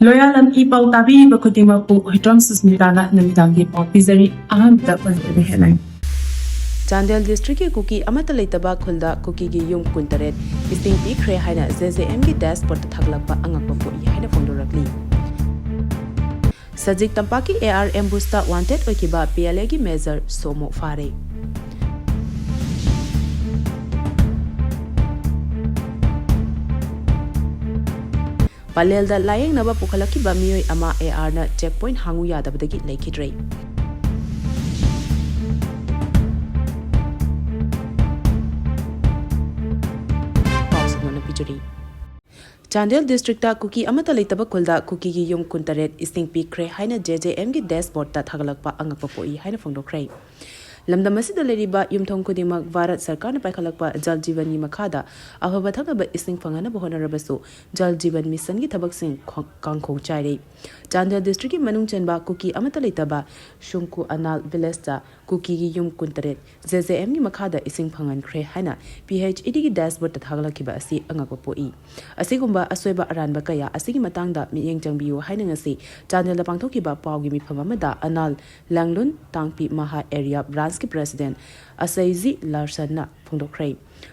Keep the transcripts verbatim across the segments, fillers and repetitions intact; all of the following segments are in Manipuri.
ꯂꯣꯌꯥꯂꯝ ꯏ ꯄꯥꯎ ꯇꯥꯕꯤꯔꯤꯕ ꯈꯨꯗꯤꯡꯃꯛꯄꯨ ꯍꯨꯏꯗ꯭ꯔꯣꯝ ꯁꯨꯁꯃꯤꯇꯥꯅ ꯅꯨꯃꯤꯗꯥꯡꯒꯤ ꯄꯥꯎ ꯄꯤꯖꯔꯤ꯫ ꯑꯍꯥꯟꯕꯗ ꯄꯟꯖꯕ ꯍꯦꯠꯂꯥꯏꯟ꯫ ꯆꯥꯟꯗꯦꯜ ꯗꯤꯁꯇ꯭ꯔꯤꯛꯀꯤ ꯀꯨꯀꯤ ꯑꯃꯠꯇ ꯂꯩꯇꯕ ꯈꯨꯜꯗ ꯀꯨꯀꯤꯒꯤ ꯌꯨꯝ ꯀꯨꯟꯇꯔꯦꯠ ꯏꯁꯤꯡ ꯄꯤꯈ꯭ꯔꯦ ꯍꯥꯏꯅ ꯖꯦ ꯖꯦ ꯑꯦꯝꯒꯤ ꯗꯦꯁꯕꯣꯔꯗꯇ ꯊꯥꯒꯠꯂꯛꯄ ꯑꯉꯛꯄ ꯄꯣꯛꯏ ꯍꯥꯏꯅ ꯐꯣꯡꯗꯣꯔꯛꯂꯤ꯫ ꯁꯖꯤꯛ ꯇꯝꯄꯥꯛꯀꯤ ꯑꯦ ꯑꯥꯔ ꯑꯦꯝꯕꯨꯁꯇ ꯋꯥꯟꯇꯦꯗ ꯑꯣꯏꯈꯤꯕ ꯄꯤ ꯑꯦꯜ ꯑꯦꯒꯤ ꯃꯦꯖꯔ ꯁꯣꯃꯣ ꯐꯥꯔꯦ꯫ ꯄꯂꯦꯜꯗ ꯂꯥꯌꯦꯡꯅꯕ ꯄꯨꯈꯠꯂꯛꯈꯤꯕ ꯃꯤꯑꯣꯏ ꯑꯃ ꯑꯦ ꯑꯥꯔꯅ ꯆꯦꯛ ꯄꯣꯏꯟꯠ ꯍꯥꯡꯉꯨ ꯌꯥꯗꯕꯗꯒꯤ ꯂꯩꯈꯤꯗ꯭ꯔꯦ꯫ ꯄꯥꯎ ꯁꯟꯗꯣꯛꯅ ꯄꯤꯖꯔꯤ꯫ ꯆꯥꯟꯗꯦꯜ ꯗꯤꯁꯇ꯭ꯔꯤꯛꯇ ꯀꯨꯀꯤ ꯑꯃꯠꯇ ꯂꯩꯇꯕ ꯈꯨꯜꯗ ꯀꯨꯀꯤꯒꯤ ꯌꯨꯝ ꯀꯨꯟꯇꯔꯦꯠ ꯏꯁꯤꯡ ꯄꯤꯈ꯭ꯔꯦ ꯍꯥꯏꯅ ꯖꯦ ꯖꯦ ꯑꯦꯝꯒꯤ ꯗꯦꯁꯕꯣꯔꯗꯇ ꯊꯥꯒꯠꯂꯛꯄ ꯑꯉꯛꯄ ꯄꯣꯛꯏ ꯍꯥꯏꯅ ꯐꯣꯡꯗꯣꯛꯈ꯭ꯔꯦ꯫ ꯂꯝꯗꯝ ꯑꯁꯤꯗ ꯂꯩꯔꯤꯕ ꯌꯨꯝꯊꯣꯡ ꯈꯨꯗꯤꯡꯃꯛ ꯚꯥꯔꯠ ꯁꯔꯀꯥꯔꯅ ꯄꯥꯏꯈꯠꯂꯛꯄ ꯖꯜ ꯖꯤꯕꯟꯒꯤ ꯃꯈꯥꯗ ꯑꯐꯕ ꯊꯛꯅꯕ ꯏꯁꯤꯡ ꯐꯪꯍꯟꯅꯕ ꯍꯣꯠꯅꯔꯕꯁꯨ, ꯖꯜ ꯖꯤꯕꯟ ꯃꯤꯁꯟꯒꯤ ꯊꯕꯛꯁꯤꯡ ꯈꯣ-, ꯀꯥꯡꯈꯣꯡ ꯆꯥꯏꯔꯦ꯫ ꯆꯥꯟꯗꯦꯜ ꯗꯤꯁꯇ꯭ꯔꯤꯛꯀꯤ ꯃꯅꯨꯡ ꯆꯟꯕ ꯀꯨꯀꯤ ꯑꯃꯠꯇ ꯂꯩꯇꯕ ꯁꯨꯡꯀꯨ ꯑꯅꯥꯜ ꯚꯤꯂꯦꯖꯇ ꯀꯨꯀꯤꯒꯤ ꯌꯨꯝ ꯀꯨꯟꯇꯔꯦꯠ ꯖꯦ ꯖꯦ ꯑꯦꯝꯒꯤ ꯃꯈꯥꯗ ꯏꯁꯤꯡ ꯐꯪꯍꯟꯈ꯭ꯔꯦ ꯍꯥꯏꯅ ꯄꯤ ꯑꯩꯆ ꯏ ꯗꯤꯒꯤ ꯗꯦꯁꯕꯣꯔꯗꯇ ꯊꯥꯒꯠꯂꯛꯈꯤꯕ ꯑꯁꯤ ꯑꯉꯛꯄ ꯄꯣꯛꯏ꯫ ꯑꯁꯤꯒꯨꯝꯕ ꯑꯁꯣꯏꯕ ꯑꯔꯥꯟꯕ ꯀꯌꯥ ꯑꯁꯤꯒꯤ ꯃꯇꯥꯡꯗ ꯃꯤꯠꯌꯦꯡ ꯆꯪꯕꯤꯌꯨ ꯍꯥꯏꯅ ꯉꯁꯤ ꯆꯥꯟꯗꯦꯜꯗ ꯄꯥꯡꯊꯣꯛꯈꯤꯕ ꯄꯥꯎꯒꯤ ꯃꯤꯐꯝ ꯑꯃꯗ ꯑꯅꯥꯜ ꯂꯥꯡꯂꯨꯟ ꯇꯥꯡꯄꯤ ꯃꯍꯥ ꯑꯦꯔꯤꯌꯥ ꯕ꯭ꯔꯥꯟꯁꯀꯤ ꯄ꯭ꯔꯦꯁꯤꯗꯦꯟꯠ ꯑꯁꯩꯖꯤ ꯂꯥꯔꯁꯟꯅ ꯐꯣꯡꯗꯣꯛꯈ꯭ꯔꯦ꯫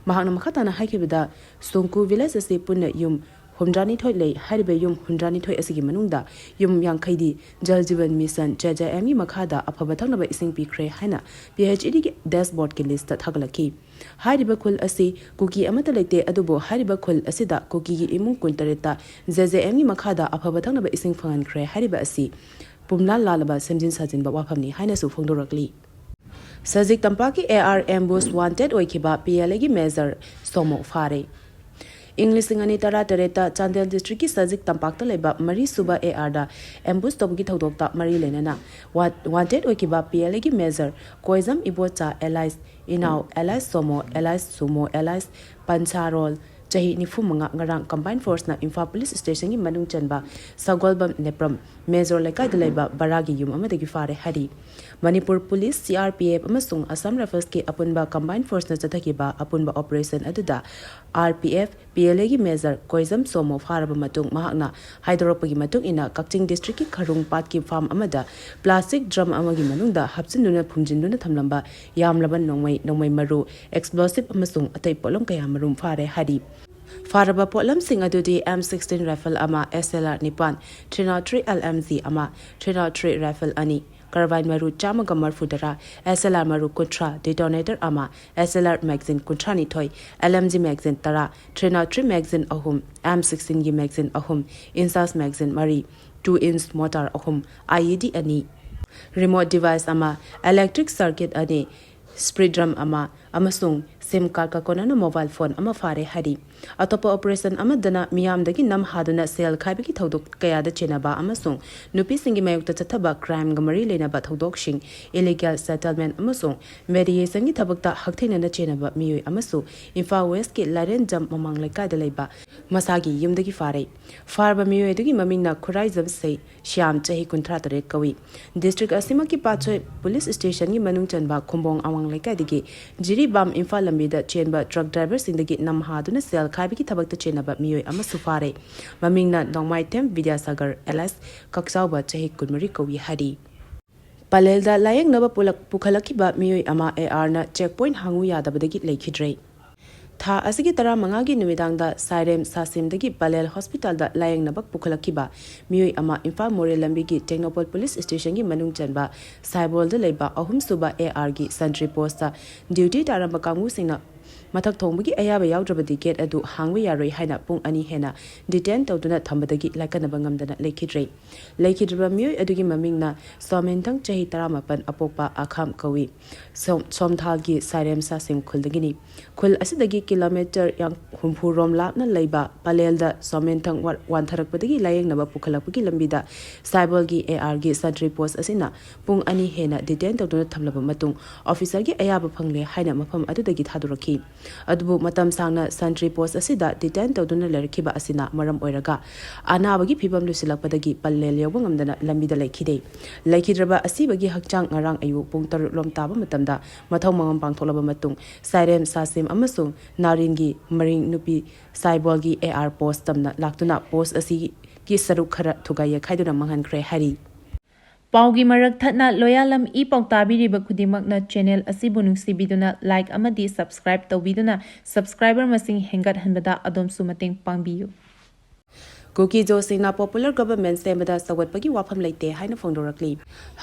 ꯃꯍꯥꯛꯅ ꯃꯈꯥ ꯇꯥꯅ ꯍꯥꯏꯈꯤꯕꯗ, ꯁꯣꯡꯀꯨ ꯚꯤꯂꯦꯖ ꯑꯁꯤ ꯄꯨꯟꯅ ꯌꯨꯝ ꯍꯨꯝꯗ꯭ꯔꯥꯅꯤꯊꯣꯏ ꯂꯩ꯫ ꯍꯥꯏꯔꯤꯕ ꯌꯨꯝ ꯍꯨꯝꯗ꯭ꯔꯥꯅꯤꯊꯣꯏ ꯑꯁꯤꯒꯤ ꯃꯅꯨꯡꯗ ꯌꯨꯝ ꯌꯥꯡꯈꯩꯗꯤ ꯖꯜ ꯖꯤꯕꯟ ꯃꯤꯁꯟ, ꯖꯦ ꯖꯦ ꯑꯦꯝꯒꯤ ꯃꯈꯥꯗ ꯑꯐꯕ ꯊꯛꯅꯕ ꯏꯁꯤꯡ ꯄꯤꯈ꯭ꯔꯦ ꯍꯥꯏꯅ ꯄꯤ ꯑꯩꯆ ꯏ ꯗꯤꯒꯤ ꯗꯦꯁꯕꯣꯔꯗꯀꯤ ꯂꯤꯁꯇ ꯊꯥꯒꯠꯂꯛꯈꯤ꯫ ꯍꯥꯏꯔꯤꯕ ꯈꯨꯜ ꯑꯁꯤ ꯀꯨꯀꯤ ꯑꯃꯠꯇ ꯂꯩꯇꯦ, ꯑꯗꯨꯕꯨ ꯍꯥꯏꯔꯤꯕ ꯈꯨꯜ ꯑꯁꯤꯗ ꯀꯨꯀꯤꯒꯤ ꯏꯃꯨꯡ ꯀꯨꯟꯇꯔꯦꯠꯇ ꯖꯦ ꯖꯦ ꯑꯦꯝꯒꯤ ꯃꯈꯥꯗ ꯑꯐꯕ ꯊꯛꯅꯕ ꯏꯁꯤꯡ ꯐꯪꯍꯟꯈ꯭ꯔꯦ ꯍꯥꯏꯔꯤꯕ ꯑꯁꯤ ꯄꯨꯝꯂꯥꯜ ꯂꯥꯜꯂꯕ ꯁꯦꯝꯖꯤꯟ ꯁꯥꯖꯤꯟꯕ ꯋꯥꯐꯝꯅꯤ ꯍꯥꯏꯅꯁꯨ ꯐꯣꯡꯗꯣꯔꯛꯂꯤ꯫ ꯁꯖꯤꯛ ꯇꯝꯄꯥꯛꯀꯤ ꯑꯦ ꯑꯥꯔ ꯑꯦꯝꯕꯨꯁ ꯋꯥꯟꯇꯦꯗ ꯑꯣꯏꯈꯤꯕ ꯄꯤ ꯑꯦꯜ ꯑꯦꯒꯤ ꯃꯦꯖꯔ ꯁꯣꯃꯣ ꯐꯥꯔꯦ꯫ ꯏꯪ ꯂꯤꯁꯤꯡ ꯑꯅꯤ ꯇꯔꯥꯇꯔꯦꯠꯇ ꯆꯥꯟꯗꯦꯜ ꯗꯤꯁꯇ꯭ꯔꯤꯛꯀꯤ ꯁꯖꯤꯛ ꯇꯝꯄꯥꯛꯇ ꯂꯩꯕ ꯃꯔꯤꯁꯨꯕ ꯑꯦ ꯑꯥꯔꯗ ꯑꯦꯝꯕꯨꯁ ꯇꯧꯕꯒꯤ ꯊꯧꯗꯣꯛꯇ ꯃꯔꯤ ꯂꯩꯅꯅ ꯋꯥ-, ꯋꯥꯟꯇꯦꯗ ꯑꯣꯏꯈꯤꯕ ꯄꯤ ꯑꯦꯜ ꯑꯦꯒꯤ ꯃꯦꯖꯔ ꯀꯣꯏꯖꯝ ꯏꯕꯣꯆꯥ ꯑꯦꯂꯥꯏꯁ ꯏꯅꯥꯎ ꯑꯦꯂꯥꯏꯁ ꯁꯣꯃꯣ ꯑꯦꯂꯥꯏꯁ ꯁꯨꯃꯣ ꯑꯦꯂꯥꯏꯁ ꯄꯟꯁꯥꯔꯣꯜ ꯆꯍꯤ ꯅꯤꯐꯨ ꯃꯉꯥ ꯉꯔꯥꯡ combined forceꯅ ꯏꯝꯐꯥꯜ police stationꯒꯤ ꯃꯅꯨꯡ ꯆꯟꯕ ꯁꯒꯣꯜꯕꯝ ꯅꯦꯄ꯭ꯔꯝ ꯃꯦꯖꯣꯔ ꯂꯩꯀꯥꯏꯗ ꯂꯩꯕ ꯕꯔꯥꯒꯤ ꯌꯨꯝ ꯑꯃꯗꯒꯤ ꯐꯥꯔꯦ ꯍꯥꯏꯔꯤ꯫ Manipur police, C R P F ꯑꯃꯁꯨꯡ Assam Riflesꯀꯤ ꯑꯄꯨꯟꯕ combined forceꯅ ꯆꯠꯊꯈꯤꯕ ꯑꯄꯨꯟꯕ operation ꯑꯗꯨꯗ R P F, P L Aꯒꯤ major ꯀꯣꯏꯖꯝ ꯁꯣꯃꯣ ꯐꯥꯔꯕ ꯃꯇꯨꯡ ꯃꯍꯥꯛꯅ ꯍꯥꯏꯗꯣꯔꯛꯄꯒꯤ ꯃꯇꯨꯡ ꯏꯟꯅ ꯀꯛꯆꯤꯡ districtꯀꯤ ꯈꯔꯨꯡ ꯄꯥꯠꯀꯤ farm ꯑꯃꯗ plastic drum ꯑꯃꯒꯤ ꯃꯅꯨꯡꯗ ꯍꯥꯞꯆꯤꯟꯗꯨꯅ ꯐꯨꯝꯖꯤꯟꯗꯨꯅ ꯊꯝꯂꯝꯕ ꯌꯥꯝꯂꯕ ꯅꯣꯡꯃꯩ, ꯅꯣꯡꯃꯩ ꯃꯔꯨ, explosive ꯑꯃꯁꯨꯡ ꯑꯇꯩ ꯄꯣꯠꯂꯝ ꯀꯌꯥ ꯃꯔꯨꯝ ꯐꯥꯔꯦ ꯍꯥꯏꯔꯤ꯫ ꯐꯥꯔꯕ ꯄꯣꯠꯂꯝꯁꯤꯡ ꯑꯗꯨꯗꯤ M sixteen rifle ꯑꯃ, S L R ꯅꯤꯄꯥꯟ, three nought three L M G ꯑꯃ, three nought three rifle ꯑꯅꯤ, carbine ꯃꯔꯨ ꯆꯥꯝꯃꯒ ꯃꯔꯤꯐꯨ ꯇꯔꯥ, S L R ꯃꯔꯨ ꯀꯨꯟꯊ꯭ꯔꯥ, detonator ꯑꯃ, S L R magazine ꯀꯨꯟꯊ꯭ꯔꯥ ꯅꯤꯊꯣꯏ, L M G magazine ꯇꯔꯥ, three nought three magazine ꯑꯍꯨꯝ, M sixteenꯒꯤ magazine ꯑꯍꯨꯝ, INSAS magazine ꯃꯔꯤ, two inch mortar ꯑꯍꯨꯝ, I E D ꯑꯅꯤ, remote device ꯑꯃ, electric circuit ꯑꯅꯤ, spray drum ꯑꯃ ꯑꯃꯁꯨꯡ SIM cardꯀ ꯀꯣꯟꯅꯅ mobile phone ꯑꯃ ꯐꯥꯔꯦ ꯍꯥꯏꯔꯤ꯫ ꯑꯇꯣꯞꯄ operation ꯑꯃꯗꯅ ꯃꯤꯌꯥꯝꯗꯒꯤ ꯅꯝ ꯍꯥꯗꯨꯅ ꯁꯦꯜ ꯈꯥꯏꯕꯒꯤ ꯊꯧꯗꯣꯛ ꯀꯌꯥꯗ ꯆꯦꯟꯅꯕ ꯑꯃꯁꯨꯡ ꯅꯨꯄꯤꯁꯤꯡꯒꯤ ꯃꯥꯌꯣꯛꯇ ꯆꯠꯊꯕ crimeꯒ ꯃꯔꯤ ꯂꯩꯅꯕ ꯊꯧꯗꯣꯛꯁꯤꯡ, illegal settlement ꯑꯃꯁꯨꯡ mediationꯒꯤ ꯊꯕꯛꯇ ꯍꯛꯊꯦꯡꯅꯅ ꯆꯦꯟꯅꯕ ꯃꯤꯑꯣꯏ ꯑꯃꯁꯨ ꯏꯝꯐꯥꯜ Westꯀꯤ ꯂꯥꯏꯔꯦꯟꯖꯝ ꯃꯃꯥꯡ ꯂꯩꯀꯥꯏꯗ ꯂꯩꯕ ꯃꯁꯥꯒꯤ ꯌꯨꯝꯗꯒꯤ ꯐꯥꯔꯦ꯫ ꯐꯥꯔꯕ ꯃꯤꯑꯣꯏ ꯑꯗꯨꯒꯤ ꯃꯃꯤꯡꯅ ꯈꯨꯔꯥꯏꯖꯝ ꯁꯩ ꯁ꯭ꯌꯥꯝ, ꯆꯍꯤ ꯀꯨꯟꯊ꯭ꯔꯥ ꯇꯔꯦꯠ ꯀꯧꯏ꯫ District ꯑꯁꯤꯃꯛꯀꯤ ꯄꯥꯠꯁꯣꯏ police stationꯒꯤ ꯃꯅꯨꯡ ꯆꯟꯕ ꯈꯨꯝꯕꯣꯡ ꯑꯋꯥꯡ ꯂꯩꯀꯥꯏꯗꯒꯤ ꯖꯤꯔꯤꯕꯥꯝ ꯏꯝꯐꯥꯜ ꯂꯝꯕꯤꯗ ꯆꯦꯟꯕ truck driverꯁꯤꯡꯗꯒꯤ ꯅꯝ ꯍꯥꯗꯨꯅ ꯁꯦꯜ ꯈꯥꯏꯕꯒꯤ ꯊꯕꯛꯇ ꯆꯦꯟꯅꯕ ꯃꯤꯑꯣꯏ ꯑꯃꯁꯨ ꯐꯥꯔꯦ꯫ ꯃꯃꯤꯡꯅ ꯅꯣꯡꯃꯥꯏꯊꯦꯝ ꯕꯤꯗ꯭ꯌꯥꯁꯥꯒꯔ alias ꯀꯛꯆꯥꯎꯕ, ꯆꯍꯤ ꯀꯨꯟꯃꯔꯤ ꯀꯧꯏ ꯍꯥꯏꯔꯤ꯫ ꯄꯂꯦꯜꯗ ꯂꯥꯌꯦꯡꯅꯕ ꯄꯨꯂꯛ-, ꯄꯨꯈꯠꯂꯛꯈꯤꯕ ꯃꯤꯑꯣꯏ ꯑꯃ ARꯅ check point ꯍꯥꯡꯉꯨ ꯌꯥꯗꯕꯗꯒꯤ ꯂꯩꯈꯤꯗ꯭ꯔꯦ꯫ ꯊꯥ ꯑꯁꯤꯒꯤ ꯇꯔꯥꯃꯉꯥꯒꯤ ꯅꯨꯃꯤꯗꯥꯡꯗ ꯁꯥꯏꯔꯦꯝ ꯁꯥꯁꯦꯝꯗꯒꯤ ꯄꯂꯦꯜ hospitalꯗ ꯂꯥꯌꯦꯡꯅꯕ ꯄꯨꯈꯠꯂꯛꯈꯤꯕ ꯃꯤꯑꯣꯏ ꯑꯃ ꯏꯝꯐꯥꯜ ꯃꯣꯔꯦ ꯂꯝꯕꯤꯒꯤ ꯇꯦꯡꯅꯧꯄꯜ police stationꯒꯤ ꯃꯅꯨꯡ ꯆꯟꯕ ꯁꯥꯏꯕꯣꯜꯗ ꯂꯩꯕ ꯑꯍꯨꯝꯁꯨꯕ ARꯒꯤ sentry postꯇ duty ꯇꯥꯔꯝꯕ ꯀꯥꯡꯕꯨꯁꯤꯡꯅ ꯃꯊꯛ ꯊꯣꯡꯕꯒꯤ ꯑꯌꯥꯕ ꯌꯥꯎꯗ꯭ꯔꯕꯗꯤ gate ꯑꯗꯨ ꯍꯥꯡꯕ ꯌꯥꯔꯣꯏ ꯍꯥꯏꯅ ꯄꯨꯡ ꯑꯅꯤ ꯍꯦꯟꯅ detain ꯇꯧꯗꯨꯅ ꯊꯝꯕꯗꯒꯤ ꯂꯥꯏꯀꯠꯅꯕ ꯉꯝꯗꯅ ꯂꯩꯈꯤꯗ꯭ꯔꯦ꯫ ꯂꯩꯈꯤꯗ꯭ꯔꯤꯕ ꯃꯤꯑꯣꯏ ꯑꯗꯨꯒꯤ ꯃꯃꯤꯡꯅ ꯁꯣꯃꯦꯟꯊꯪ, ꯆꯍꯤ ꯇꯔꯥꯃꯥꯄꯟ, ꯑꯄꯣꯛꯄ ꯑꯈꯥꯝ ꯀꯧꯏ꯫ ꯁꯣꯝ-, ꯁꯣꯝꯊꯥꯜꯒꯤ ꯁꯥꯏꯔꯦꯝ ꯁꯥꯁꯦꯝ ꯈꯨꯜꯗꯒꯤꯅꯤ꯫ ꯈꯨꯜ ꯑꯁꯤꯗꯒꯤ kilometre ꯌꯥꯡ-, ꯍꯨꯝꯐꯨ ꯔꯣꯝ ꯂꯥꯞꯅ ꯂꯩꯕ ꯄꯂꯦꯜꯗ ꯁꯣꯃꯦꯟꯊꯪ ꯋꯥ-, ꯋꯥꯟꯊꯔꯛꯄꯗꯒꯤ ꯂꯥꯌꯦꯡꯅꯕ ꯄꯨꯈꯠꯂꯛꯄꯒꯤ ꯂꯝꯕꯤꯗ ꯁꯥꯏꯕꯣꯜꯒꯤ ARꯒꯤ sentry post ꯑꯁꯤꯅ ꯄꯨꯡ ꯑꯅꯤ ꯍꯦꯟꯅ detain ꯇꯧꯗꯨꯅ ꯊꯝꯂꯕ ꯃꯇꯨꯡ officerꯒꯤ ꯑꯌꯥꯕ ꯐꯪꯂꯦ ꯍꯥꯏꯅ ꯃꯐꯝ ꯑꯗꯨꯗꯒꯤ ꯊꯥꯗꯣꯔꯛꯈꯤ꯫ ꯑꯗꯨꯕꯨ ꯃꯇꯝ ꯁꯥꯡꯅ ꯁꯟꯇ꯭ꯔꯤ ꯄꯣꯁ ꯑꯁꯤꯗ ꯗꯤꯇꯦꯟ ꯇꯧꯗꯨꯅ ꯂꯩꯔꯛꯈꯤꯕ ꯑꯁꯤꯅ ꯃꯔꯝ ꯑꯣꯏꯔꯒ ꯑꯅꯥꯕꯒꯤ ꯐꯤꯕꯝ ꯂꯨꯁꯤꯜꯂꯛꯄꯗꯒꯤ ꯄꯂꯦꯜ ꯌꯧꯕ ꯉꯝꯗꯅ ꯂꯝꯕꯤꯗ ꯂꯩꯈꯤꯗꯦ꯫ ꯂꯩꯈꯤꯗ꯭ꯔꯕ ꯑꯁꯤꯕꯒꯤ ꯍꯛꯆꯥꯡ ꯉꯔꯥꯡ ꯑꯌꯨꯛ ꯄꯨꯡ ꯇꯔꯨꯛ ꯂꯣꯝ ꯇꯥꯕ ꯃꯇꯝꯗ ꯃꯊꯧ ꯃꯉꯝ ꯄꯥꯡꯊꯣꯛꯂꯕ ꯃꯇꯨꯡ ꯁꯥꯏꯔꯦꯝ ꯁꯥꯁꯤꯝ ꯑꯃꯁꯨꯡ ꯅꯥꯔꯤꯟꯒꯤ ꯃꯔꯤꯡ ꯅꯨꯄꯤ ꯁꯥꯏꯕꯣꯜꯒꯤ ꯑꯦ ꯑꯥꯔ ꯄꯣꯁ ꯇꯝꯅ ꯂꯥꯛꯇꯨꯅ ꯄꯣꯁ ꯑꯁꯤꯒꯤ ꯁꯔꯨꯛ ꯈꯔ ꯊꯨꯒꯥꯏ ꯌꯩꯈꯥꯏꯗꯨꯅ ꯃꯥꯡꯍꯟꯈ꯭ꯔꯦ ꯍꯥꯏꯔꯤ꯫ ꯄꯥꯎꯒꯤ ꯃꯔꯛ ꯊꯠꯅ ꯂꯣꯌꯥꯂꯝ ꯏ ꯄꯥꯎ ꯇꯥꯕꯤꯔꯤꯕ ꯈꯨꯗꯤꯡꯃꯛꯅ ꯆꯦꯅꯦꯜ ꯑꯁꯤꯕꯨ ꯅꯨꯡꯁꯤꯕꯤꯗꯨꯅ ꯂꯥꯏꯛ ꯑꯃꯗꯤ ꯁꯕꯁꯀ꯭ꯔꯥꯏꯕ ꯇꯧꯕꯤꯗꯨꯅ ꯁꯕꯁꯀ꯭ꯔꯥꯏꯕꯔ ꯃꯁꯤꯡ ꯍꯦꯟꯒꯠꯍꯟꯕꯗ ꯑꯗꯣꯝꯁꯨ ꯃꯇꯦꯡ ꯄꯥꯡꯕꯤꯌꯨ꯫ ꯀꯨꯀꯤ ꯖꯣꯁꯤꯡꯅ ꯄꯣꯄꯨꯂꯔ ꯒꯚꯔꯟꯃꯦꯟꯠ ꯁꯦꯝꯕꯗ ꯁꯧꯒꯠꯄꯒꯤ ꯋꯥꯐꯝ ꯂꯩꯇꯦ ꯍꯥꯏꯅ ꯐꯣꯡꯗꯣꯔꯛꯂꯤ꯫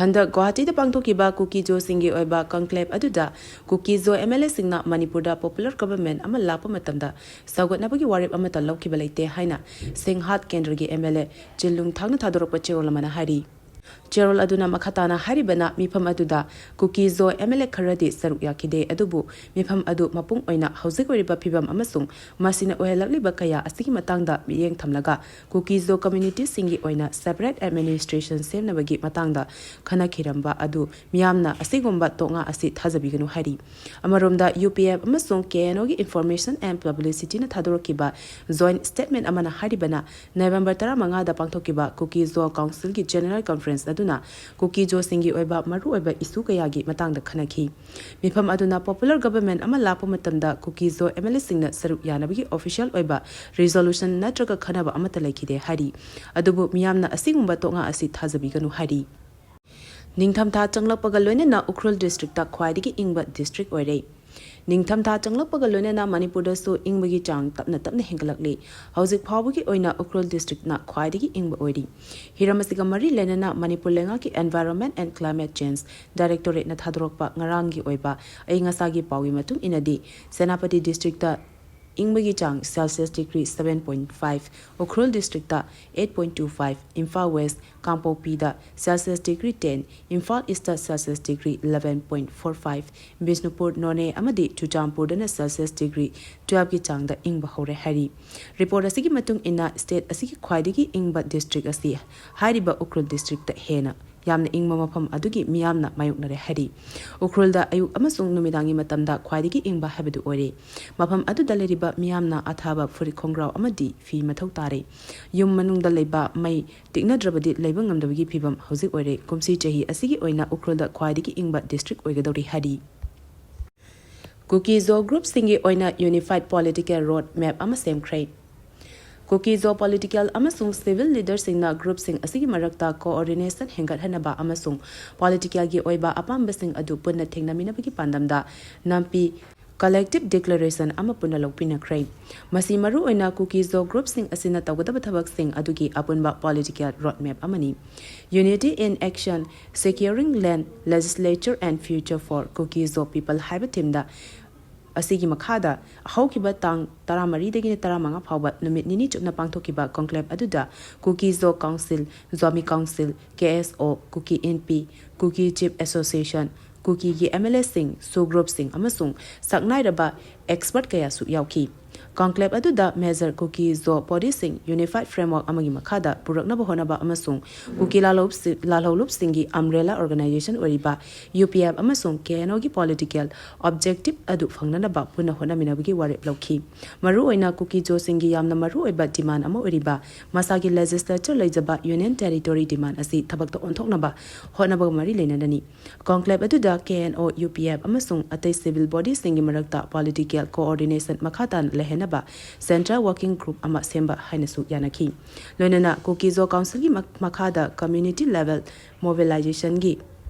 ꯍꯟꯗꯛ ꯒꯨꯋꯥꯍꯥꯇꯤꯗ ꯄꯥꯡꯊꯣꯛꯈꯤꯕ ꯀꯨꯀꯤ ꯖꯣꯁꯤꯡꯒꯤ ꯑꯣꯏꯕ ꯀꯟꯀ꯭ꯂꯦꯕ ꯑꯗꯨꯗ ꯀꯨꯀꯤ ꯖꯣ ꯑꯦꯝ ꯑꯦꯜ ꯑꯦꯁꯤꯡꯅ ꯃꯅꯤꯄꯨꯔꯗ ꯄꯣꯄꯨꯂꯔ ꯒꯚꯔꯟꯃꯦꯟꯠ ꯑꯃ ꯂꯥꯛꯄ ꯃꯇꯝꯗ ꯁꯧꯒꯠꯅꯕꯒꯤ ꯋꯥꯔꯦꯞ ꯑꯃꯠꯇ ꯂꯧꯈꯤꯕ ꯂꯩꯇꯦ ꯍꯥꯏꯅ ꯁꯤꯡꯍꯥꯠ ꯀꯦꯟꯗ꯭ꯔꯒꯤ ꯑꯦꯝ ꯑꯦꯜ ꯑꯦ ꯆꯤꯟꯂꯨꯡ ꯊꯥꯡꯅ ꯊꯥꯗꯣꯔꯛꯄ ꯆꯦꯔꯣꯜ ꯑꯃꯅ ꯍꯥꯏꯔꯤ꯫ ꯆꯦꯔꯣꯜ ꯑꯗꯨꯅ ꯃꯈꯥ ꯇꯥꯅ ꯍꯥꯏꯔꯤꯕꯅ, ꯃꯤꯐꯝ ꯑꯗꯨꯗ ꯀꯨꯀꯤ ꯖꯣ ꯑꯦꯝ ꯑꯦꯜ ꯑꯦ ꯈꯔꯗꯤ ꯁꯔꯨꯛ ꯌꯥꯈꯤꯗꯦ, ꯑꯗꯨꯕꯨ ꯃꯤꯐꯝ ꯑꯗꯨ ꯃꯄꯨꯡ ꯑꯣꯏꯅ ꯍꯧꯖꯤꯛ ꯑꯣꯏꯔꯤꯕ ꯐꯤꯕꯝ ꯑꯃꯁꯨꯡ ꯃꯁꯤꯅ ꯑꯣꯏꯍꯜꯂꯛꯂꯤꯕ ꯀꯌꯥ ꯑꯁꯤꯒꯤ ꯃꯇꯥꯡꯗ ꯃꯤꯠꯌꯦꯡ ꯊꯝꯂꯒ ꯀꯨꯀꯤ ꯖꯣ ꯀꯝꯃ꯭ꯌꯨꯅꯤꯇꯤꯁꯤꯡꯒꯤ ꯑꯣꯏꯅ ꯁꯦꯄꯔꯦꯠ ꯑꯦꯗꯃꯤꯅꯤꯁꯇ꯭ꯔꯦꯁꯟ ꯁꯦꯝꯅꯕꯒꯤ ꯃꯇꯥꯡꯗ ꯈꯟꯅꯈꯤꯔꯝꯕ ꯑꯗꯨ ꯃꯤꯌꯥꯝꯅ ꯑꯁꯤꯒꯨꯝꯕ ꯇꯣꯛꯉꯥ ꯑꯁꯤ ꯊꯥꯖꯕꯤꯒꯅꯨ ꯍꯥꯏꯔꯤ꯫ ꯑꯃꯔꯣꯝꯗ, ꯌꯨ ꯄꯤ ꯑꯦꯐ ꯑꯃꯁꯨꯡ ꯀꯦ ꯑꯦꯟ ꯑꯣꯒꯤ ꯏꯟꯐꯣꯔꯃꯦꯁꯟ ꯑꯦꯟ ꯄꯕ꯭ꯂꯤꯁꯤꯇꯤꯅ ꯊꯥꯗꯣꯔꯛꯈꯤꯕ ꯖꯣꯏꯟꯠ ꯁ꯭ꯇꯦꯠꯃꯦꯟꯠ ꯑꯃꯅ ꯍꯥꯏꯔꯤꯕꯅ, ꯅꯕꯦꯝꯕꯔ ꯇꯔꯥꯃꯉꯥꯗ ꯄꯥꯡꯊꯣꯛꯈꯤꯕ ꯀꯨꯀꯤ ꯖꯣ ꯀꯥꯎꯟꯁꯤꯜꯒꯤ ꯖꯦꯅꯔꯦꯜ ꯀꯟꯐꯔꯦꯟꯁ ꯑꯗꯨꯅ ꯀꯨꯀꯤ ꯖꯣꯁꯤꯡꯒꯤ ꯑꯣꯏꯕ ꯃꯔꯨꯑꯣꯏꯕ ꯏꯁꯨ ꯀꯌꯥꯒꯤ ꯃꯇꯥꯡꯗ ꯈꯟꯅꯈꯤ꯫ ꯃꯤꯐꯝ ꯑꯗꯨꯅ ꯄꯣꯄꯨꯂꯔ ꯒꯚꯔꯟꯃꯦꯟꯠ ꯑꯃ ꯂꯥꯛꯄ ꯃꯇꯝꯗ ꯀꯨꯀꯤ ꯖꯣ ꯑꯦꯝ ꯑꯦꯜ ꯑꯦꯁꯤꯡꯅ ꯁꯔꯨꯛ ꯌꯥꯅꯕꯒꯤ ꯑꯣꯐꯤꯁꯤꯌꯦꯜ ꯑꯣꯏꯕ ꯔꯤꯖꯣꯂꯨꯁꯟ ꯅꯠꯇ꯭ꯔꯒ ꯈꯟꯅꯕ ꯑꯃꯠꯇ ꯂꯩꯈꯤꯗꯦ ꯍꯥꯏꯔꯤ꯫ ꯑꯗꯨꯕꯨ ꯃꯤꯌꯥꯝꯅ ꯑꯁꯤꯒꯨꯝꯕ ꯇꯣꯛꯉꯥ ꯑꯁꯤ ꯊꯥꯖꯕꯤꯒꯅꯨ ꯍꯥꯏꯔꯤ꯫ ꯅꯤꯡꯊꯝꯊꯥ ꯆꯪꯂꯛꯄꯒ ꯂꯣꯏꯅꯅ ꯎꯈ꯭ꯔꯨꯜ ꯗꯤꯁꯇ꯭ꯔꯤꯛꯇ ꯈ꯭ꯋꯥꯏꯗꯒꯤ ꯏꯪꯕ ꯗꯤꯁꯇ꯭ꯔꯤꯛ ꯑꯣꯏꯔꯦ꯫ ꯅꯤꯡꯊꯝꯊꯥ ꯆꯪꯂꯛꯄꯒ ꯂꯣꯏꯅꯅ ꯃꯅꯤꯄꯨꯔꯗꯁꯨ ꯏꯪꯕꯒꯤ ꯆꯥꯡ ꯇꯞꯅ ꯇꯞꯅ ꯍꯦꯟꯒꯠꯂꯛꯂꯤ꯫ ꯍꯧꯖꯤꯛ ꯐꯥꯎꯕꯒꯤ ꯑꯣꯏꯅ ꯎꯈ꯭ꯔꯨꯜ ꯗꯤꯁꯇ꯭ꯔꯤꯛꯅ ꯈ꯭ꯋꯥꯏꯗꯒꯤ ꯏꯪꯕ ꯑꯣꯏꯔꯤ꯫ ꯍꯤꯔꯝ ꯑꯁꯤꯒ ꯃꯔꯤ ꯂꯩꯅꯅ ꯃꯅꯤꯄꯨꯔ ꯂꯩꯉꯥꯛꯀꯤ ꯑꯦꯟꯚꯥꯏꯔꯣꯟꯃꯦꯟꯠ ꯑꯦꯟ ꯀ꯭ꯂꯥꯏꯃꯦꯠ ꯆꯦꯟꯖ ꯗꯥꯏꯔꯦꯛꯇꯣꯔꯦꯠꯅ ꯊꯥꯗꯣꯔꯛꯄ ꯉꯔꯥꯡꯒꯤ ꯑꯣꯏꯕ ꯑꯏꯪ ꯑꯁꯥꯒꯤ ꯄꯥꯎꯒꯤ ꯃꯇꯨꯡ ꯏꯟꯅꯗꯤ, ꯁꯦꯅꯥꯄꯇꯤ ꯗꯤꯁꯇ꯭ꯔꯤꯛꯇ ꯏꯪꯕꯒꯤ ꯆꯥꯡ Celsius degree seven point five, Ukhrul district eight point two five, Imphal west, ꯀꯥꯡꯄꯣꯛꯄꯤꯗ Celsius degree ten, Imphal east Celsius degree eleven point four five, Bishnupur, Noney ꯑꯃꯗꯤ ꯆꯨꯔꯆꯥꯟꯄꯨꯔꯗꯅ ꯁꯦꯜꯁꯤꯌꯁ ꯗꯤꯒ꯭ꯔꯤ twelveꯀꯤ ꯆꯥꯡꯗ ꯏꯪꯕ ꯍꯧꯔꯦ ꯍꯥꯏꯔꯤ꯫ ꯔꯤꯄꯣꯔꯠ ꯑꯁꯤꯒꯤ ꯃꯇꯨꯡ ꯏꯟꯅ, ꯁ꯭ꯇꯦꯠ ꯑꯁꯤꯒꯤ ꯈ꯭ꯋꯥꯏꯗꯒꯤ ꯏꯪꯕ ꯗꯤꯁꯇ꯭ꯔꯤꯛ ꯑꯁꯤ ꯍꯥꯏꯔꯤꯕ ꯎꯈ꯭ꯔꯨꯜ ꯗꯤꯁꯇ꯭ꯔꯤꯛꯇ ꯍꯦꯟꯅ ꯌꯥꯝꯅ ꯏꯪꯕ ꯃꯐꯝ ꯑꯗꯨꯒꯤ ꯃꯤꯌꯥꯝꯅ ꯃꯥꯌꯣꯛꯅꯔꯦ ꯍꯥꯏꯔꯤ꯫ ꯎꯈ꯭ꯔꯨꯜꯗ ꯑꯌꯨꯛ ꯑꯃꯁꯨꯡ ꯅꯨꯃꯤꯗꯥꯡꯒꯤ ꯃꯇꯝꯗ ꯈ꯭ꯋꯥꯏꯗꯒꯤ ꯏꯪꯕ ꯍꯥꯏꯕꯗꯨ ꯑꯣꯏꯔꯦ꯫ ꯃꯐꯝ ꯑꯗꯨꯗ ꯂꯩꯔꯤꯕ ꯃꯤꯌꯥꯝꯅ ꯑꯊꯥꯕ ꯐꯨꯔꯤꯠ ꯈꯣꯡꯒ꯭ꯔꯥꯎ ꯑꯃꯗꯤ ꯐꯤ ꯃꯊꯧ ꯇꯥꯔꯦ꯫ ꯌꯨꯝ ꯃꯅꯨꯡꯗ ꯂꯩꯕ ꯃꯩ ꯇꯤꯛꯅꯗ꯭ꯔꯕꯗꯤ ꯂꯩꯕ ꯉꯝꯗꯕꯒꯤ ꯐꯤꯕꯝ ꯍꯧꯖꯤꯛ ꯑꯣꯏꯔꯦ꯫ ꯀꯨꯝꯁꯤ ꯆꯍꯤ ꯑꯁꯤꯒꯤ ꯑꯣꯏꯅ ꯎꯈ꯭ꯔꯨꯜꯗ ꯈ꯭ꯋꯥꯏꯗꯒꯤ ꯏꯪꯕ district ꯑꯣꯏꯒꯗꯧꯔꯤ ꯍꯥꯏꯔꯤ꯫ ꯀꯨꯀꯤ ꯖꯣ groupꯁꯤꯡꯒꯤ ꯑꯣꯏꯅ unified political road map ꯑꯃ ꯁꯦꯝꯈ꯭ꯔꯦ꯫ ꯀꯨꯀꯤ ꯖꯣ political ꯑꯃꯁꯨꯡ civil leaderꯁꯤꯡꯅ groupꯁꯤꯡ ꯑꯁꯤꯒꯤ ꯃꯔꯛꯇ coordination ꯍꯦꯟꯒꯠꯍꯟꯅꯕ ꯑꯃꯁꯨꯡ politicalꯒꯤ ꯑꯣꯏꯕ ꯑꯄꯥꯝꯕꯁꯤꯡ ꯑꯗꯨ ꯄꯨꯟꯅ ꯊꯦꯡꯅꯃꯤꯟꯅꯕꯒꯤ ꯄꯥꯟꯗꯝꯗ ꯅꯥꯝꯄꯤ collective declaration ꯑꯃ ꯄꯨꯟꯅ ꯂꯧꯃꯤꯟꯅꯈ꯭ꯔꯦ꯫ ꯃꯁꯤ ꯃꯔꯨꯑꯣꯏꯅ ꯀꯨꯀꯤ ꯖꯣ groupꯁꯤꯡ ꯑꯁꯤꯅ ꯇꯧꯒꯗꯕ ꯊꯕꯛꯁꯤꯡ ꯑꯗꯨꯒꯤ ꯑꯄꯨꯟꯕ political road map ꯑꯃꯅꯤ꯫ Unity in Action, Securing Land, Legislature and Future for Kuki Zo People ꯍꯥꯏꯕ themeꯗ ꯑꯁꯤꯒꯤ ꯃꯈꯥꯗ ꯍꯧꯈꯤꯕ ꯇꯥꯡ ꯇꯔꯥꯃꯔꯤꯗꯒꯤꯅ ꯇꯔꯥꯃꯉꯥ ꯐꯥꯎꯕ ꯅꯨꯃꯤꯠ ꯅꯤꯅꯤ ꯆꯨꯞꯅ ꯄꯥꯡꯊꯣꯛꯈꯤꯕ conclave ꯑꯗꯨꯗ ꯀꯨꯀꯤ ꯖꯣ council, ꯖꯣꯃꯤ council, KSO, ꯀꯨꯀꯤ ꯏꯟꯄꯤ, ꯀꯨꯀꯤ chief association, ꯀꯨꯀꯤꯒꯤ MLAꯁꯤꯡ, ꯁꯨ groupꯁꯤꯡ ꯑꯃꯁꯨꯡ ꯁꯛꯅꯥꯏꯔꯕ expert ꯀꯌꯥꯁꯨ ꯌꯥꯎꯈꯤ꯫ Conclave ꯑꯗꯨꯗ major ꯀꯨꯀꯤ ꯖꯣ bodyꯁꯤꯡ unified framework ꯑꯃꯒꯤ ꯃꯈꯥꯗ ꯄꯨꯔꯛꯅꯕ ꯍꯣꯠꯅꯕ ꯑꯃꯁꯨꯡ ꯀꯨꯀꯤ ꯂꯥꯜꯍꯧꯕꯁꯤ-, ꯂꯥꯜꯍꯧꯂꯨꯞꯁꯤꯡꯒꯤ umbrella organization ꯑꯣꯏꯔꯤꯕ UPF ꯑꯃꯁꯨꯡ KNOꯒꯤ political objective ꯑꯗꯨ ꯐꯪꯅꯅꯕ ꯄꯨꯟꯅ ꯍꯣꯠꯅꯃꯤꯟꯅꯕꯒꯤ ꯋꯥꯔꯦꯞ ꯂꯧꯈꯤ꯫ ꯃꯔꯨꯑꯣꯏꯅ ꯀꯨꯀꯤ ꯖꯣꯁꯤꯡꯒꯤ ꯌꯥꯝꯅ ꯃꯔꯨꯑꯣꯏꯕ demand ꯑꯃ ꯑꯣꯏꯔꯤꯕ ꯃꯁꯥꯒꯤ legislature ꯂꯩꯖꯕ union territory demand ꯑꯁꯤ ꯊꯕꯛꯇ ꯑꯣꯟꯊꯣꯛꯅꯕ ꯍꯣꯠꯅꯕꯒ ꯃꯔꯤ ꯂꯩꯅꯅꯅꯤ꯫ Conclave ꯑꯗꯨꯗ KNO, UPF ꯑꯃꯁꯨꯡ ꯑꯇꯩ civil bodyꯁꯤꯡꯒꯤ ꯃꯔꯛꯇ political coordination ꯃꯈꯥ ꯇꯥꯅ ꯂꯩꯍꯟꯅꯕ central working group ꯑꯃ ꯁꯦꯝꯕ ꯍꯥꯏꯅꯁꯨ ꯌꯥꯅꯈꯤ꯫ ꯂꯣꯏꯅꯅ ꯀꯨꯀꯤ ꯖꯣ councilꯒꯤ ꯃꯛ-, ꯃꯈꯥꯗ community level mobilizationꯒꯤ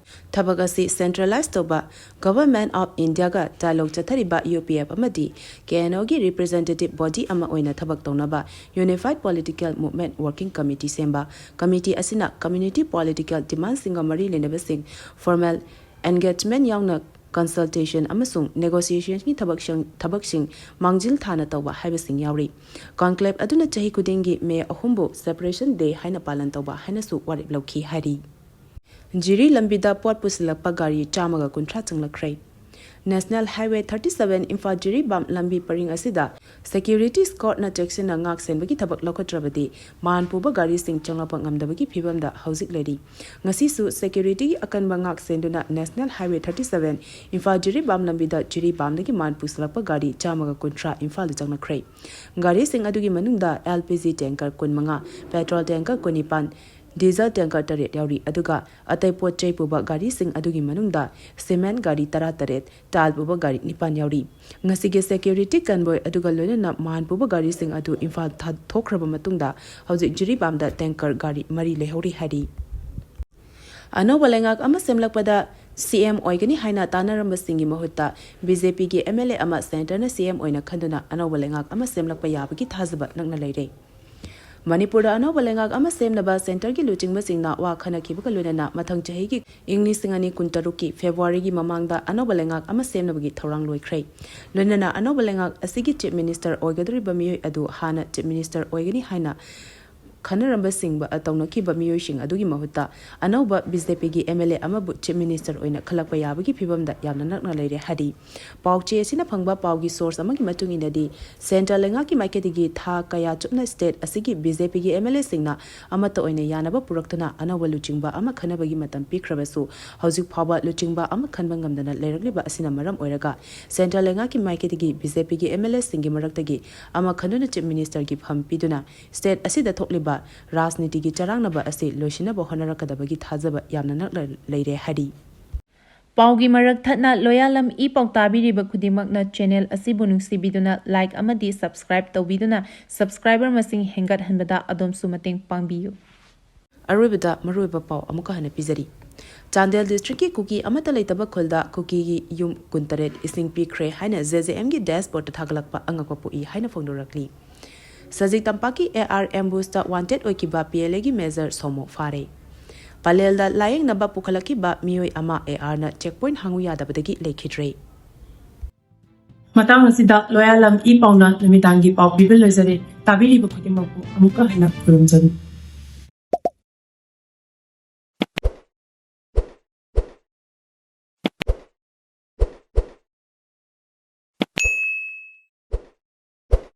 ꯊꯕꯛ ꯑꯁꯤ centralize ꯇꯧꯕ, Government of Indiaꯒ dialogue ꯆꯠꯊꯔꯤꯕ UPF ꯑꯃꯗꯤ KNOꯒꯤ representative body ꯑꯃ ꯑꯣꯏꯅ ꯊꯕꯛ ꯇꯧꯅꯕ unified political movement working committee ꯁꯦꯝꯕ꯫ Committee ꯑꯁꯤꯅ community political demandꯁꯤꯡꯒ ꯃꯔꯤ ꯂꯩꯅꯕꯁꯤꯡ formal engagement ꯌꯥꯎꯅ consultation ꯑꯃꯁꯨꯡ negotiationꯒꯤ ꯊꯕꯛꯁꯤꯡ, ꯊꯕꯛꯁꯤꯡ ꯃꯥꯡꯖꯤꯜ ꯊꯥꯅ ꯇꯧꯕ ꯍꯥꯏꯕꯁꯤꯡ ꯌꯥꯎꯔꯤ꯫ Conclave ꯑꯗꯨꯅ ꯆꯍꯤ ꯈꯨꯗꯤꯡꯒꯤ ꯃꯦ ꯑꯍꯨꯝꯕꯨ Separation Day ꯍꯥꯏꯅ ꯄꯥꯂꯟ ꯇꯧꯕ ꯍꯥꯏꯅꯁꯨ ꯋꯥꯔꯦꯞ ꯂꯧꯈꯤ ꯍꯥꯏꯔꯤ꯫ ꯖꯤꯔꯤ ꯂꯝꯕꯤꯗ ꯄꯣꯠ ꯄꯨꯁꯤꯜꯂꯛꯄ ꯒꯥꯔꯤ ꯆꯥꯝꯃꯒ ꯀꯨꯟꯊ꯭ꯔꯥ ꯆꯪꯂꯛꯈ꯭ꯔꯦ꯫ National Highway thirty seven Imphal Jiribam ꯂꯝꯕꯤ ꯄꯔꯤꯡ ꯑꯁꯤꯗ security escortꯅ ꯆꯦꯛꯁꯤꯟꯅ ꯉꯥꯛ ꯁꯦꯟꯕꯒꯤ ꯊꯕꯛ ꯂꯧꯈꯠꯇ꯭ꯔꯕꯗꯤ ꯃꯥꯟ ꯄꯨꯕ ꯒꯥꯔꯤꯁꯤꯡ ꯆꯪꯂꯛꯄ ꯉꯝꯗꯕꯒꯤ ꯐꯤꯕꯝꯗ ꯍꯧꯖꯤꯛ ꯂꯩꯔꯤ꯫ ꯉꯁꯤꯁꯨ securityꯒꯤ ꯑꯀꯟꯕ ꯉꯥꯛ ꯁꯦꯟꯗꯨꯅ National Highway thirty seven Imphal Jiribam ꯂꯝꯕꯤꯗ ꯖꯤꯔꯤꯕꯥꯝꯗꯒꯤ ꯃꯥꯟ ꯄꯨꯁꯤꯜꯂꯛꯄ ꯒꯥꯔꯤ ꯆꯥꯝꯃꯒ ꯀꯨꯟꯊ꯭ꯔꯥ ꯏꯝꯐꯥꯜꯗ ꯆꯪꯂꯛꯈ꯭ꯔꯦ꯫ ꯒꯥꯔꯤꯁꯤꯡ ꯑꯗꯨꯒꯤ ꯃꯅꯨꯡꯗ LPG tanker ꯀꯨꯟꯃꯉꯥ, petrol tanker ꯀꯨꯟꯅꯤꯄꯥꯟ, diesel tanker ꯇꯔꯦꯠ ꯌꯥꯎꯔꯤ꯫ ꯑꯗꯨꯒ ꯑꯇꯩ ꯄꯣꯠ ꯆꯩ ꯄꯨꯕ ꯒꯥꯔꯤꯁꯤꯡ ꯑꯗꯨꯒꯤ ꯃꯅꯨꯡꯗ cement ꯒꯥꯔꯤ ꯇꯔꯥꯇꯔꯦꯠ, ꯇꯥꯜ ꯄꯨꯕ ꯒꯥꯔꯤ ꯅꯤꯄꯥꯟ ꯌꯥꯎꯔꯤ꯫ ꯉꯁꯤꯒꯤ security convoy ꯑꯗꯨꯒ ꯂꯣꯏꯅꯅ ꯃꯥꯟ ꯄꯨꯕ ꯒꯥꯔꯤꯁꯤꯡ ꯑꯗꯨ ꯏꯝꯐꯥꯜ ꯊꯥꯗꯣꯛꯈ꯭ꯔꯕ ꯃꯇꯨꯡꯗ ꯍꯧꯖꯤꯛ ꯖꯤꯔꯤꯕꯥꯝꯗ tanker ꯒꯥꯔꯤ ꯃꯔꯤ ꯂꯩꯍꯧꯔꯤ ꯍꯥꯏꯔꯤ꯫ ꯑꯅꯧꯕ ꯂꯩꯉꯥꯛ ꯑꯃ ꯁꯦꯝꯂꯛꯄꯗ CM ꯑꯣꯏꯒꯅꯤ ꯍꯥꯏꯅ ꯇꯥꯟꯅꯔꯝꯕꯁꯤꯡꯒꯤ ꯃꯍꯨꯠꯇ BJPꯒꯤ MLA ꯑꯃ centreꯅ CM ꯑꯣꯏꯅ ꯈꯟꯗꯨꯅ ꯑꯅꯧꯕ ꯂꯩꯉꯥꯛ ꯑꯃ ꯁꯦꯝꯂꯛꯄ ꯌꯥꯕꯒꯤ ꯊꯥꯖꯕ ꯅꯛꯅ ꯂꯩꯔꯦ꯫ ꯃꯅꯤꯄꯨꯔꯗ ꯑꯅꯧꯕ ꯂꯩꯉꯥꯛ ꯑꯃ ꯁꯦꯝꯅꯕ centreꯒꯤ ꯂꯨꯆꯤꯡꯕꯁꯤꯡꯅ ꯋꯥ ꯈꯟꯅꯈꯤꯕꯒ ꯂꯣꯏꯅꯅ ꯃꯊꯪ ꯆꯍꯤꯒꯤ ꯏꯪ ꯂꯤꯁꯤꯡ ꯑꯅꯤ ꯀꯨꯟꯇꯔꯨꯛꯀꯤ Februaryꯒꯤ ꯃꯃꯥꯡꯗ ꯑꯅꯧꯕ ꯂꯩꯉꯥꯛ ꯑꯃ ꯁꯦꯝꯅꯕꯒꯤ ꯊꯧꯔꯥꯡ ꯂꯣꯏꯈ꯭ꯔꯦ꯫ ꯂꯣꯏꯅꯅ ꯑꯅꯧꯕ ꯂꯩꯉꯥꯛ ꯑꯁꯤꯒꯤ Chief Minister ꯑꯣꯏꯒꯗꯧꯔꯤꯕ ꯃꯤꯑꯣꯏ ꯑꯗꯨ ꯍꯥꯟꯅ Chief Minister ꯑꯣꯏꯒꯅꯤ ꯍꯥꯏꯅ ꯈꯟꯅꯔꯝꯕꯁꯤꯡꯕ ꯇꯧꯅꯈꯤꯕ ꯃꯤꯑꯣꯏꯁꯤꯡ ꯑꯗꯨꯒꯤ ꯃꯍꯨꯠꯇ ꯑꯅꯧꯕ BJPꯒꯤ MLA ꯑꯃꯕꯨ Chief Minister ꯑꯣꯏꯅ ꯈꯜꯂꯛꯄ ꯌꯥꯕꯒꯤ ꯐꯤꯕꯝꯗ ꯌꯥꯝꯅ ꯅꯛꯅ ꯂꯩꯔꯦ ꯍꯥꯏꯔꯤ꯫ ꯄꯥꯎ ꯆꯦ ꯑꯁꯤꯅ ꯐꯪꯕ ꯄꯥꯎꯒꯤ source ꯑꯃꯒꯤ ꯃꯇꯨꯡ ꯏꯟꯅꯗꯤ, centre ꯂꯩꯉꯥꯛꯀꯤ ꯃꯥꯏꯀꯩꯗꯒꯤ ꯊꯥ ꯀꯌꯥ ꯆꯨꯞꯅ state ꯑꯁꯤꯒꯤ BJPꯒꯤ MLAꯁꯤꯡꯅ ꯑꯃꯠꯇ ꯑꯣꯏꯅ ꯌꯥꯅꯕ ꯄꯨꯔꯛꯇꯨꯅ ꯑꯅꯧꯕ ꯂꯨꯆꯤꯡꯕ ꯑꯃ ꯈꯟꯅꯕꯒꯤ ꯃꯇꯝ ꯄꯤꯈ꯭ꯔꯕꯁꯨ, ꯍꯧꯖꯤꯛ ꯐꯥꯎꯕ ꯂꯨꯆꯤꯡꯕ ꯑꯃ ꯈꯟꯕ ꯉꯝꯗꯅ ꯂꯩꯔꯛꯂꯤꯕ ꯑꯁꯤꯅ ꯃꯔꯝ ꯑꯣꯏꯔꯒ, centre ꯂꯩꯉꯥꯛꯀꯤ ꯃꯥꯏꯀꯩꯗꯒꯤ BJPꯒꯤ MLAꯁꯤꯡꯒꯤ ꯃꯔꯛꯇꯒꯤ ꯑꯃ ꯈꯟꯗꯨꯅ Chief Ministerꯒꯤ ꯐꯝ ꯄꯤꯗꯨꯅ state ꯑꯁꯤꯗ ꯊꯣꯛꯂꯤꯕ ꯔꯥꯖꯅꯤꯇꯤꯒꯤ ꯆꯔꯥꯡꯅꯕ ꯑꯁꯤ ꯂꯣꯏꯁꯤꯟꯅꯕ ꯍꯣꯠꯅꯔꯛꯀꯗꯕꯒꯤ ꯊꯥꯖꯕ ꯌꯥꯝꯅ ꯅꯛꯅ ꯂꯩꯔꯦ ꯍꯥꯏꯔꯤ꯫ ꯄꯥꯎꯒꯤ ꯃꯔꯛ ꯊꯠꯅ ꯂꯣꯌꯥꯂꯝ ꯏ ꯄꯥꯎ ꯇꯥꯕꯤꯔꯤꯕ ꯈꯨꯗꯤꯡꯃꯛꯅ channel ꯑꯁꯤꯕꯨ ꯅꯨꯡꯁꯤꯕꯤꯗꯨꯅ like ꯑꯃꯗꯤ subscribe ꯇꯧꯕꯤꯗꯨꯅ subscriber ꯃꯁꯤꯡ ꯍꯦꯟꯒꯠꯍꯟꯕꯗ ꯑꯗꯣꯝꯁꯨ ꯃꯇꯦꯡ ꯄꯥꯡꯕꯤꯌꯨ꯫ ꯑꯔꯣꯏꯕꯗ ꯃꯔꯨꯑꯣꯏꯕ ꯄꯥꯎ ꯑꯃꯨꯛꯀ ꯍꯟꯅ ꯄꯤꯖꯔꯤ꯫ ꯆꯥꯟꯗꯦꯜ districtꯀꯤ ꯀꯨꯀꯤ ꯑꯃꯠꯇ ꯂꯩꯇꯕ ꯈꯨꯜꯗ ꯀꯨꯀꯤꯒꯤ ꯌꯨꯝ ꯀꯨꯟꯇꯔꯦꯠ ꯏꯁꯤꯡ ꯄꯤꯈ꯭ꯔꯦ ꯍꯥꯏꯅ JJMꯒꯤ dashboardꯇ ꯊꯥꯒꯠꯂꯛꯄ ꯑꯉꯛꯄ ꯄꯣꯛꯏ ꯍꯥꯏꯅ ꯐꯣꯡꯗꯣꯔꯛꯂꯤ꯫ ꯁꯖꯤꯛ ꯇꯝꯄꯥꯛꯀꯤ AR ambushꯇ wanted ꯑꯣꯏꯈꯤꯕ PLAꯒꯤ major ꯁꯣꯃꯣ ꯐꯥꯔꯦ꯫ ꯄꯂꯦꯜꯗ ꯂꯥꯌꯦꯡꯅꯕ ꯄꯨꯈꯠꯂꯛꯈꯤꯕ ꯃꯤꯑꯣꯏ ꯑꯃ ARꯅ checkpoint ꯍꯥꯡꯉꯨ ꯌꯥꯗꯕꯗꯒꯤ ꯂꯩꯈꯤꯗ꯭ꯔꯦ꯫ ꯃꯇꯥꯡ ꯑꯁꯤꯗ ꯂꯣꯌꯥꯂꯝ ꯏ ꯄꯥꯎꯅ ꯅꯨꯃꯤꯗꯥꯡꯒꯤ ꯄꯥꯎ ꯄꯤꯕ ꯂꯣꯏꯖꯔꯦ꯫ ꯇꯥꯕꯤꯔꯤꯕ ꯈꯨꯗꯤꯡꯃꯛꯄꯨ ꯑꯃꯨꯛꯀ ꯍꯟꯅ ꯈꯨꯔꯨꯝꯖꯔꯤ꯫